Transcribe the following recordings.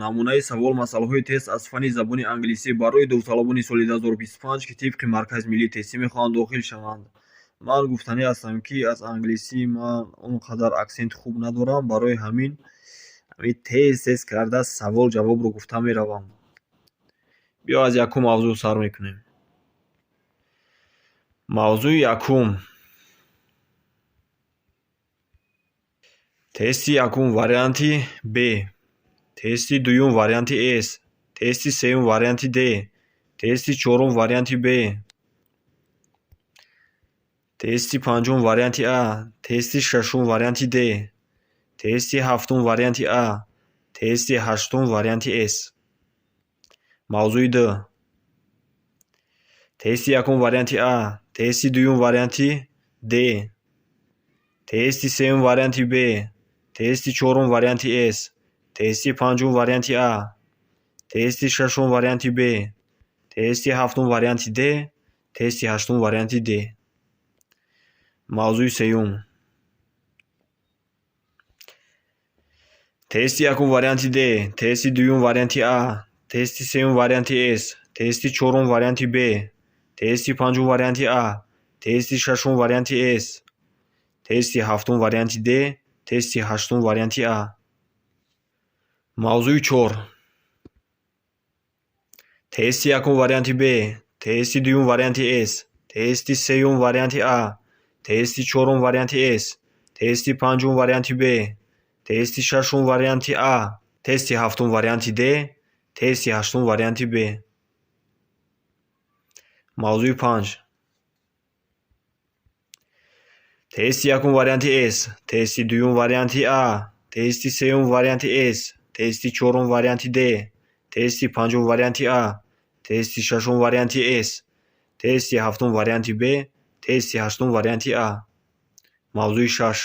Намунаи савол масъалаҳои тест аз фанни забони англисӣ барои довталабони соли 2025, ки тибқи Маркази миллии тестӣ мехоҳанд дохил шаванд. Ман гуфтанӣ ҳастам, ки аз англисӣ ман он қадар аксенти хуб надорам, барои ҳамин тез тез карда савол ҷавобро гуфта меравам. Биё, аз якум мавзӯъ сар мекунем. Мавзӯи якум. Тести якум варианти Б, тести дуюм варианти С, тести сеюм варианти Д, тести чорум варианти Б, тести панҷум варианти А, тести шашум варианти Д, тести ҳафтум варианти А, тести ҳаштум варианти С. Мавзӯи д. Тести якум варианти А, тести дуюм варианти Д, тести сеюм варианти Б, тести чорум варианти С, тести панҷум варианти А, тести шашум варианти Б, тести ҳафтум варианти Д, тести ҳаштум варианти Д. Мавзӯи сеюм. Тести якум варианти Д, тести дуюм варианти А, тести сеюм варианти С, тести чорум варианти Б, тести панҷум варианти А, тести шашум варианти С, тести ҳафтум варианти Д, тести ҳаштум варианти А. Мавзӯи чор. Тести якум варианти Б, тести дуюм варианти С, тести сеюм варианти А, тести чорум варианти С, тести панҷум варианти Б, тести шашум варианти А, тести ҳафтум варианти Д, тести ҳаштум варианти Б. Мавзӯи панҷ. Тести якум варианти С, тести дуюм варианти А, тести сеюм варианти С, тести чорум варианти Д, тести панҷум варианти А, тести шашум варианти С, тести ҳафтум варианти Б, тести ҳаштум варианти А. Мавзӯи шаш.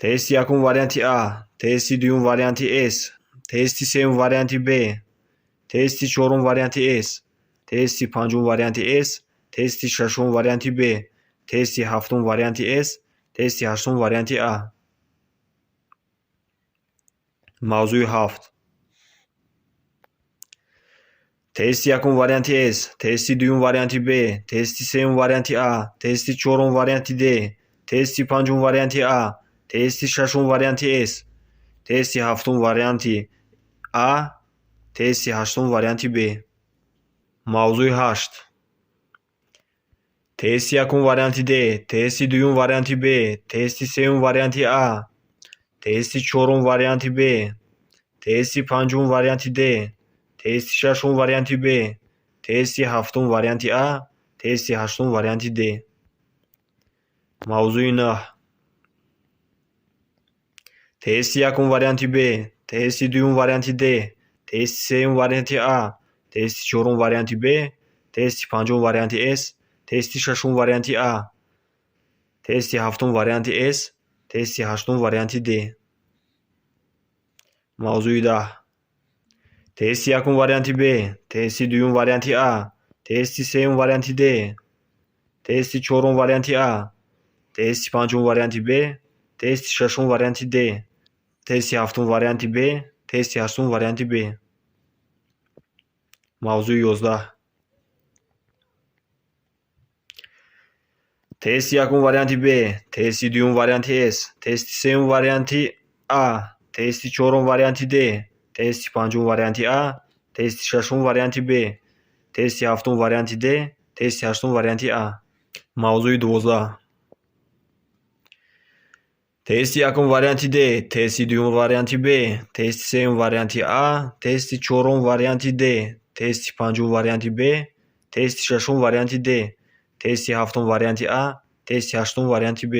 Тести якум варианти А, тести дуюм варианти С, тести сеюм варианти Б, тести чорум варианти С, тести панҷум варианти С, тести шашум варианти Б, тести ҳафтум варианти С, тести ҳаштум варианти А. Мавзӯи ҳафт. Тести якум варианти С, тести дуюм варианти Б, тести сеюм варианти А, тести чорум варианти Д, тести панҷум варианти А, тести шашум варианти С, тести ҳафтум варианти А, тести ҳаштум варианти Б. Мавзӯи ҳашт. Тести якум варианти Д, тести дуюм варианти Б, тести сеюм варианти А, тести чорум варианти Б, тести панҷум варианти Д, тести шашум варианти Б, тести ҳафтум варианти А, тести ҳаштум варианти Д. Мавзӯи наҳ. Тести якум варианти Б, тести дуюм варианти Д, тести сеюм варианти А, тести чорум варианти Б, тести панҷум варианти С, тести шашум варианти А, тести ҳафтум варианти С, тести ҳаштум варианти Д. Мавзӯи даҳ. Тести якум варианти Б, тести дуюм варианти А, тести сеюм варианти Д, тести чорум варианти А, тести панҷум варианти Б, тести шашум варианти Д, тести ҳафтум варианти Б, тести ҳаштум варианти Б. Мавзӯи ёздаҳ. Тести якум варианти Б, тести дуюм варианти С, тести сеюм варианти А, тести чорум варианти Д, тести панҷум варианти А, тести шашум варианти Б, тести ҳафтум варианти Д, тести ҳаштум варианти А. Мавзӯи дувоздаҳ. Тести якум варианти Д, тести дуюм варианти Б, тести сеюм варианти А, тести чорум варианти Д, тести панҷум варианти Б, тести шашум варианти Д, тести ҳафтум варианти А, тести ҳаштум варианти Б.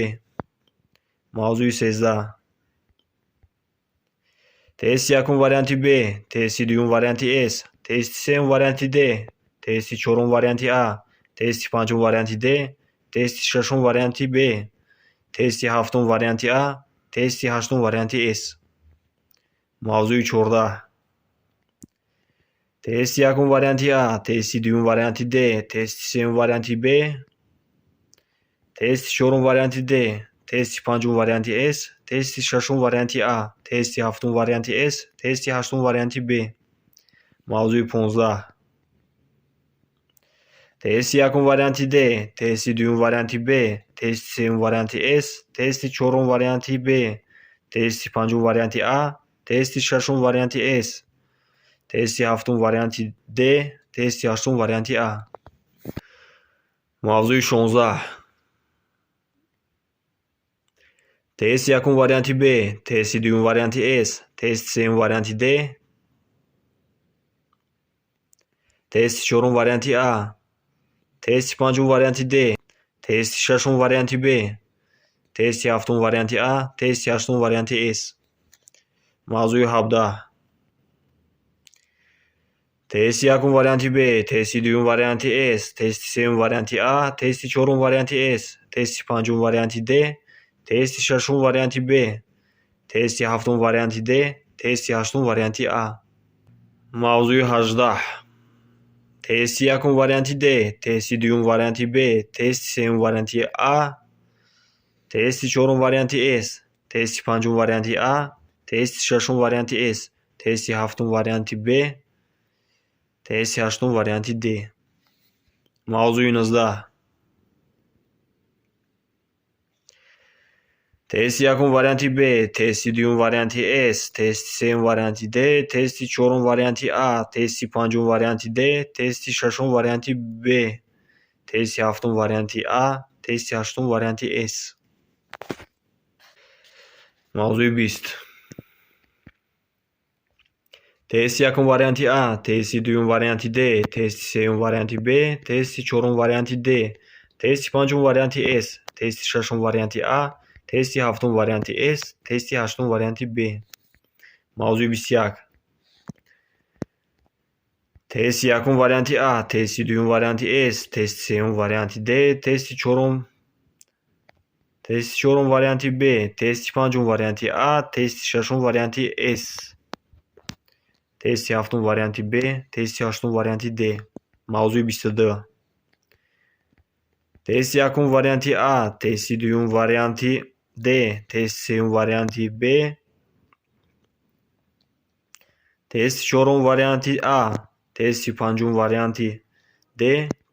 Мавзӯи сездаҳ. Тести якум варианти Б, тести дуюм варианти С, тести сеюм варианти Д, тести чорум варианти А, тести панҷум варианти Д, тести шашум варианти Б, тести ҳафтум варианти А, тести ҳаштум варианти С. Мавзӯи чордаҳ. Тести якум варианти А, тести дуюм варианти Д, тести сеюм варианти Б, тести чорум варианти Д, Тести панҷум варианти С. Тести шашум варианти А. Тести ҳафтум варианти С. Тести ҳаштум варианти Б. Мавзӯи 15. Тести якум варианти Д. Тести дуюм варианти Б. Тести сеюм варианти С. Тести чорум варианти Б. Тести панҷум варианти А. Тести шашум варианти С. Тести ҳафтум варианти Д. Тести ҳаштум варианти А. Мавзӯи 16. Тести якум варианти Б. Тести дуюм варианти С. Тести сеюм варианти Д. Тести чорум варианти А. Тести панҷум варианти Д. Тести шашум варианти Б. Тести ҳафтум варианти А. Тести ҳаштум варианти С. Мавзӯи 17. Тести якум варианти Б. Тести дуюм варианти С. Тести сеюм варианти А. Тести чорум варианти С. Тести панҷум варианти Д. Тести шашум варианти Б. Тести ҳафтум варианти Д. Тести ҳаштум варианти А. Мавзӯи 18. Тести якум варианти Д. Тести дуюм варианти Б. Тести сеюм варианти А. Тести чорум варианти С. Тести панҷум варианти А. Тести шашум варианти С. Тести ҳафтум варианти Б. Тести ҳаштум варианти Д. Мавзӯи 19. Тести якум варианти Б. Тести дуюм варианти С. Тести сеюм варианти Д. Тести чорум варианти А. Тести панҷум варианти Д. Тести шашум варианти Б. Тести ҳафтум варианти А. Тести ҳаштум варианти С. Мавзӯи 20. Тести якум варианти А. Тести дуюм варианти Д. Тести сеюм варианти Б. Тести чорум варианти Д. Тести панҷум варианти С. Тести шашум варианти А. Тести ҳафтум варианти С. Тести ҳаштум варианти Б. Мавзӯи 21. Тести якум варианти А. Тести дуюм варианти С. Тести сеюм варианти Д. Тести чорум варианти Б. Тести панҷум варианти А. Тести шашум варианти С. Тести ҳафтум варианти Б. Тести ҳаштум варианти Д. Мавзӯи 22. Тести якум варианти А. Тести дуюм варианти Д. Тести сеюм варианти Б. Тести чорум варианти А. Тести панҷум варианти Д.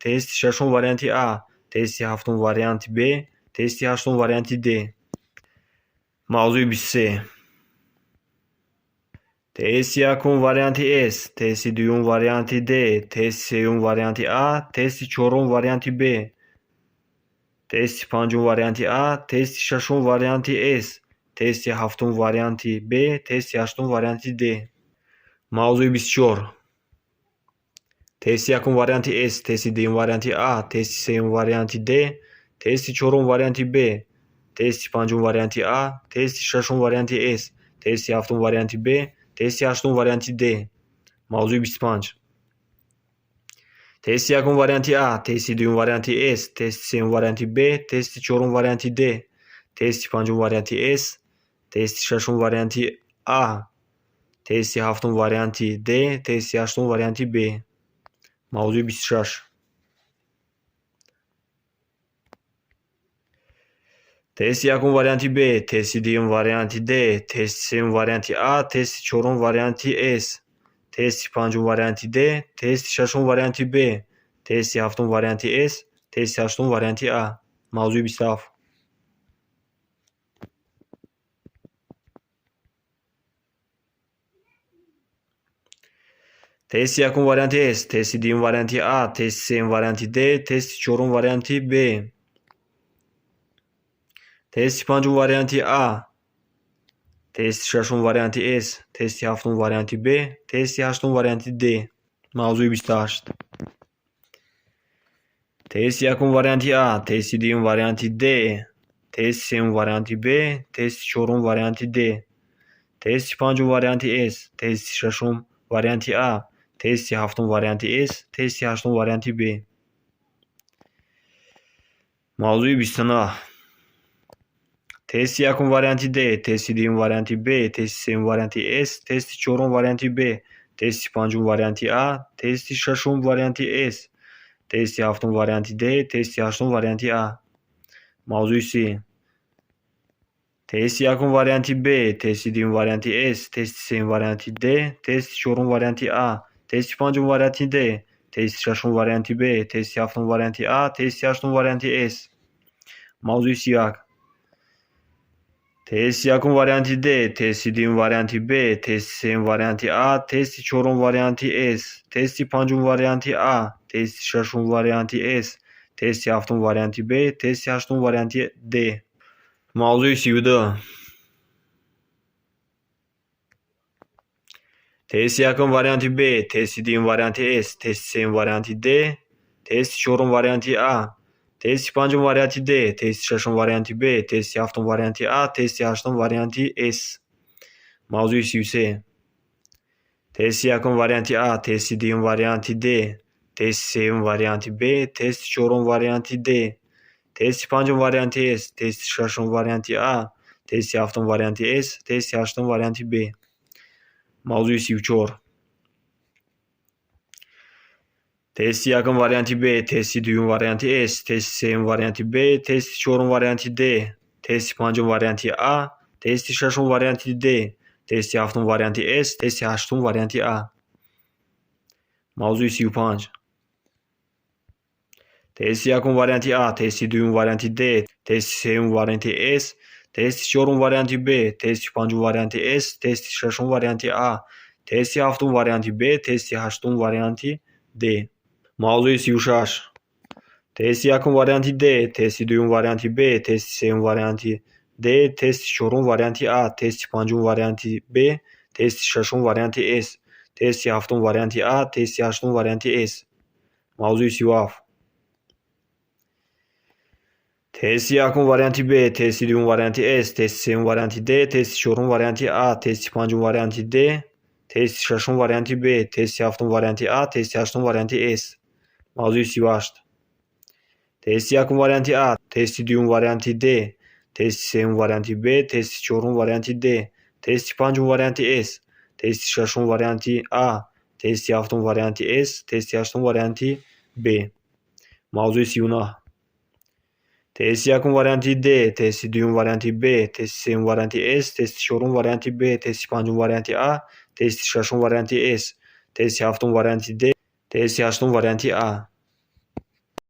Тести шашум варианти А. Тести ҳафтум варианти Б. Тести ҳаштум варианти Д. Мавзӯи 23. Тести якум варианти С. Тести дуюм варианти Д. Тести сеюм варианти А. Тести чорум варианти Б. Тести панҷум варианти А. Тести шашум варианти С. Тести ҳафтум варианти Б. Тести ҳаштум варианти Д. Мавзӯи 24. Тести якум варианти С. Тести дуюм варианти А. Тести сеюм варианти Д. Тести чорум варианти Б. Тести панҷум варианти А. Тести шашум варианти С. Тести ҳафтум варианти Б. Тести ҳаштум варианти Д. Мавзӯи 25. Тести якум варианти А. Тести дуюм варианти С. Тести сеюм варианти Б. Тести чорум варианти Д. Тести панҷум варианти С. Тести шашум варианти А. Тести ҳафтум варианти Д. Тести ҳаштум варианти Б. Мавзӯи 26. Тести якум варианти Б. Тести дуюм варианти Д. Тести сеюм варианти А. Тести чорум варианти С. Тести панҷум варианти Д. Тести шашум варианти Б. Тести ҳафтум варианти С. Тести ҳаштум варианти А. Мавзӯи 27. Тести якум варианти С. Тести дуюм варианти А. Тести сеюм варианти Д. Тести чорум варианти Б. Тести панҷум варианти А. Тести шашум варианти С. Тести ҳафтум варианти Б. Тести ҳаштум варианти Д. Мавзӯи 28. Тести якум варианти А. Тести дуюм варианти Д. Тести сеюм варианти Б. Тести чорум варианти Д. Тести панҷум варианти С. Тести шашум варианти А. Тести ҳафтум варианти С. Тести ҳаштум варианти Б. Мавзӯи 29. Тести якум варианти Д. Тести дуюм варианти Б. Тести сеюм варианти С. Тести чорум варианти Б. Тести панҷум варианти А. Тести шашум варианти С. Тести ҳафтум варианти Д. Тести ҳаштум варианти А. Мавзӯи 30. Тести якум варианти Б, тести дуюм варианти С, тести сеюм варианти Д, тести чорум варианти А, тести панҷум варианти Д, тести шашум варианти Б, тести ҳафтум варианти А, тести ҳаштум варианти С. Мавзӯи 31. Тести якум варианти Д, тести дуюм варианти Б, тести сеюм варианти А, тести чорум варианти С, тести панҷум варианти А, тести шашум варианти С, тести ҳафтум варианти Б, тести ҳаштум варианти Д. Мавзӯи 32. Тести якум варианти Б, тести дуюм варианти С, тести сеюм варианти Д, тести чорум варианти А, тести панҷум варианти Д, тести шашум варианти Б, тести ҳафтум варианти А, тести ҳаштум варианти С. Мавзӯи 33. Тести якум варианти А, тести дуюм варианти Д, тести сеюм варианти Б, тести чорум варианти Д, тести панҷум варианти С, тести шашум варианти А, тести ҳафтум варианти С, тести ҳаштум варианти Б. Мавзӯи 34. Тести якум варианти Б, тести дуюм варианти С, тести сеюм варианти Б, тести чорум варианти Д, тести панҷум варианти А, тести шашум варианти Д, тести ҳафтум варианти С, тести ҳаштум варианти А. Мавзӯи 35. Тести якум варианти А, тести дуюм варианти Д, тести сеюм варианти С, тести чорум варианти Б, тести панҷум варианти С, тести шашум варианти А, тести ҳафтум варианти Б, тести ҳаштум варианти Д. Мавзӯи 36. Тести якум варианти Д, тести дуюм варианти Б, тести сеюм варианти Д, тести чорум варианти А, тести панҷум варианти Б, тести шашум варианти С, тести ҳафтум варианти А, тести ҳаштум варианти С. Мавзӯи 37. Тести якум варианти Б, тести дуюм варианти С, тести сеюм варианти Д, тести чорум варианти А, тести панҷум варианти Д, тести шашум варианти Б, тести ҳафтум варианти А, тести ҳаштум варианти С. Мавзӯи 38. Тести якум варианти А, тести дуюм варианти Д, тести сеюм варианти Б, тести чорум варианти Д, тести панҷум варианти С, тести шашум варианти А, тести ҳафтум варианти С, тести ҳаштум варианти Б. Мавзӯи 39. Тести якум варианти Д, тести дуюм варианти Б, тести сеюм варианти С, тести чорум варианти Б, тести панҷум варианти А, тести шашум варианти С, тести ҳафтум варианти Д, тести ҳаштум варианти А.